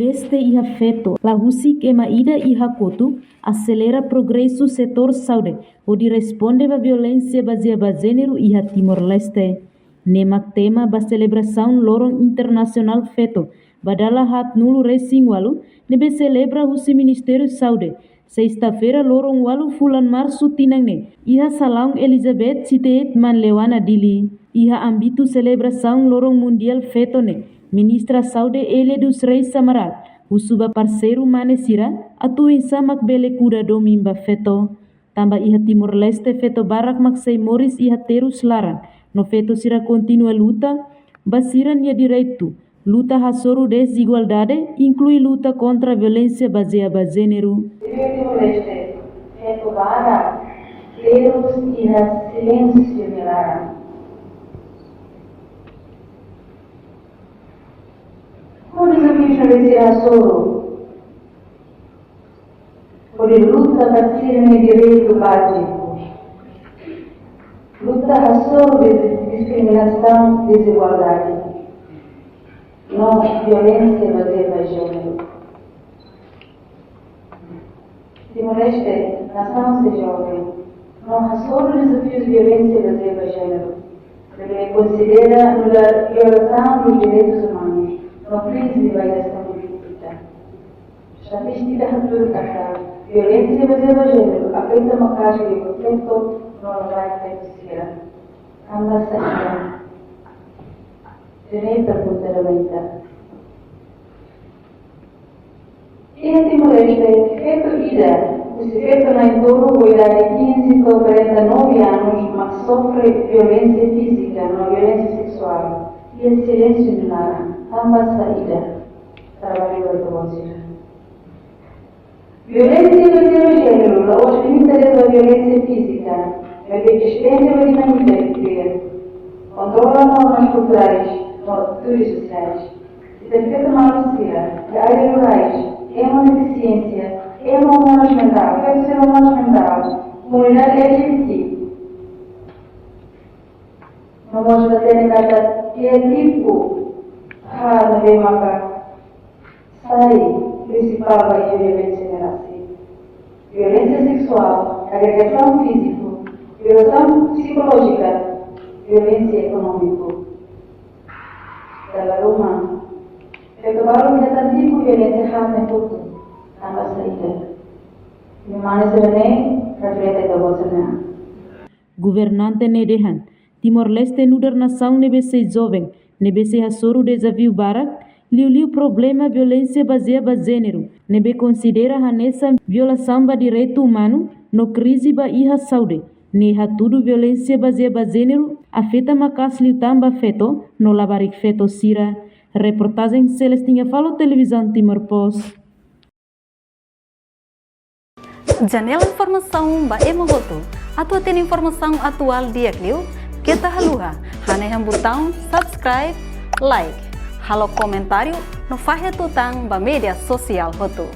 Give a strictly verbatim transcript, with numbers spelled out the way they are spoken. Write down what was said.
Este iha feto, la husik ema ida iha kotuk, aselera progresu setór saúde, hodi responde ba violénsia bazeia ba jéneru iha Timor-Leste. Ne'e mak tema ba selebrasaun Loron Internasionál Feto, ba dala haatnulu resin ualu, ne'ebé selebra husi Ministériu Saúde, sesta-feira loron ualu fulan Marsu tinan ne'e, iha Salaun Elizabeth City Eight Manleuana Dili. Iha ámbitu selebrasaun Loron Mundiál Feto ne'e, Ministra Saúde Elia dos Reis Amaral husu ba parseiru mane sira atu oinsá mak bele kuda domin ba feto. Tanba iha Timor-Leste feto barak mak sei moris iha terus laran, no feto sira kontinua luta ba sira-nia direitu, luta hasoru dezigualdade, inklui luta kontra violénsia bazeia ba jéneru. Iha Timor-Leste, feto barak terus iha silénsiu nia laran. Hodi solusiona ba sira hasoru, hodi luta ba sira-nia direitu báziku. Luta hasoru diskriminasaun, dezigualdade no violénsia bazeia ba jéneru. Timor-Leste, nasaun sei joven, no hasoru dezafiu violénsia bazeia ba jéneru, ne'ebé konsidera nu'udar violasaun dos direitus umanus, no krize ba gestaun polítika. Estatístika hatudu katak violénsia bazeia ba jéneru afeta maka'as liu feto no labarik feto sira. Tanba saida? Ida-ne'e pergunta ida. Iha Timor-Leste, feto ida husi feto na'in-tolu ho idade quinze to'o quarenta e nove anos mak sofre violénsia fízika no violénsia seksuál iha silénsiu nia laran. Tanba saida? Trabalhadór do Bosira. Violénsia bazeia ba jéneru la'ós limita de'it ba violénsia fízika, maibé estende ba dinámika de poder, kontrola normas kulturais no atitudes sosiais. Ita-nia feto maluk sira iha área rurais, ema defisiénsia, ema ho moras mentál, feto sira ho moras mentál, komunidade L G B T, no mós hatene katak iha tipu haat ne'ebé maka sai prinsipál ba iha violénsia ne'e rasik. Violénsia seksuál, agressão fíziku, violasaun psikolójika, violénsia ekonómiku. Dala ruma, feto balu hetan tipu violénsia haat ne'e hotu, tanba saida? Nia mane sira-ne'e reflete ba buat sira-ne'e. Governante ne'e dehan, Timor-Leste nu'udar nasaun ne'ebé sei joven, ne'ebé sei hasoru dezafiu barak, liuliu problema violénsia bazeia ba jéneru, ne'ebé konsidera hanesan violasaun ba direitu umanu no krize ba iha saúde. Nia hatudu violénsia bazeia ba jéneru afeta maka'as liután ba feto no labarik feto sira. Reportajen Celestina Falo, Televizaun Timor Post. Janela informasaun ba ema hotu. Atu hatene informasaun atuál di'ak liu, keta haluha hanehan butaun subscribe, like, halo komentáriu no fahe tutan ba média sosiál hotu.